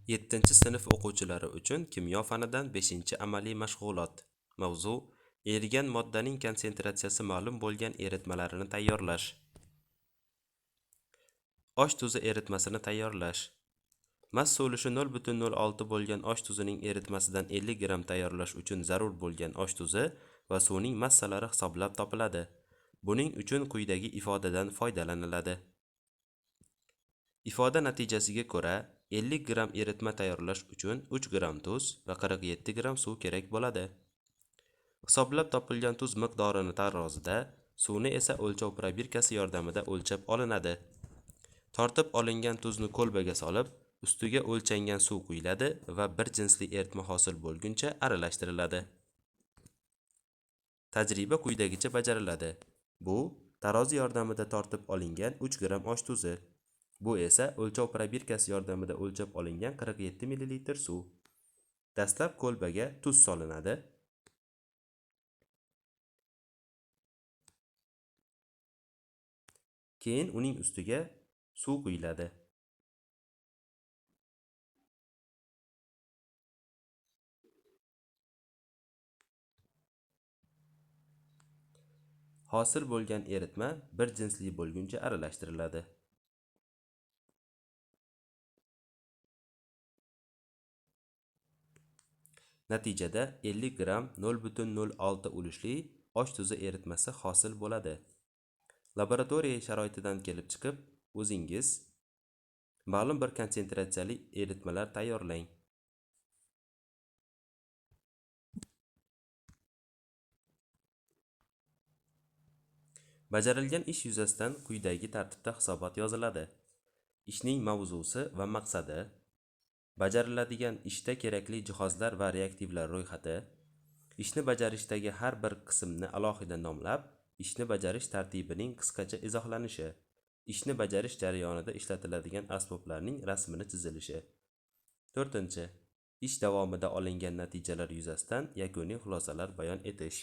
7-sinf o'quvchilari uchun kimyo fanidan 5-amaliy mashg'ulot. Mavzu: erigan moddaning konsentratsiyasi ma'lum bo'lgan eritmalarini tayyorlash. Osh tuzi eritmasini tayyorlash. Massa ulushi 0,06 bo'lgan osh tuzining eritmasidan 50 gramm tayyorlash uchun zarur bo'lgan osh tuzi va suvning massalari hisoblab topiladi. Buning uchun quyidagi ifodadan foydalaniladi. Ifoda natijasiga ko'ra 50 gramm eritma tayyorlash uchun 3 gramm tuz va 47 gramm suv kerak bo'ladi. Hisoblab topilgan tuz miqdorini tarozida, suvni esa o'lchov probirkasi yordamida o'lchab olinadi. Tortib olingan tuzni kolbaga solib, ustiga o'lchangan suv quyiladi va bir jinsli eritma hosil bo'lguncha aralashtiriladi. Tajriba quyidagicha bajariladi. Bu tarozi yordamida tortib olingan 3 gramm osh tuzi. Bu esa o'lchov probirkasi yordamida o'lchab olingan 47 ml suv. Dastlab kolbaga tuz solinadi. Keyin uning ustiga suv quyiladi. Hosil bo'lgan eritma bir jinsli bo'lguncha aralashtiriladi. Natijada 50 gramm 0,06 ulushli osh tuzi eritmasi hosil bo'ladi. Laboratoriya sharoitidan kelib chiqib, o'zingiz ma'lum bir konsentratsiyali eritmalar tayyorlang. Bajarilgan ish yuzasidan quyidagi tartibda hisobot yoziladi. Ishning mavzusi va maqsadi, bajariladigan ishda kerakli jihozlar va reaktivlar ro'yxati, ishni bajarishdagi har bir qismni alohida nomlab, ishni bajarish tartibining qisqacha izohlanishi, ishni bajarish jarayonida ishlatiladigan asboblarning rasmini chizilishi. 4. Ish davomida olingan natijalar yuzasidan yakuniy xulosalar bayon etish.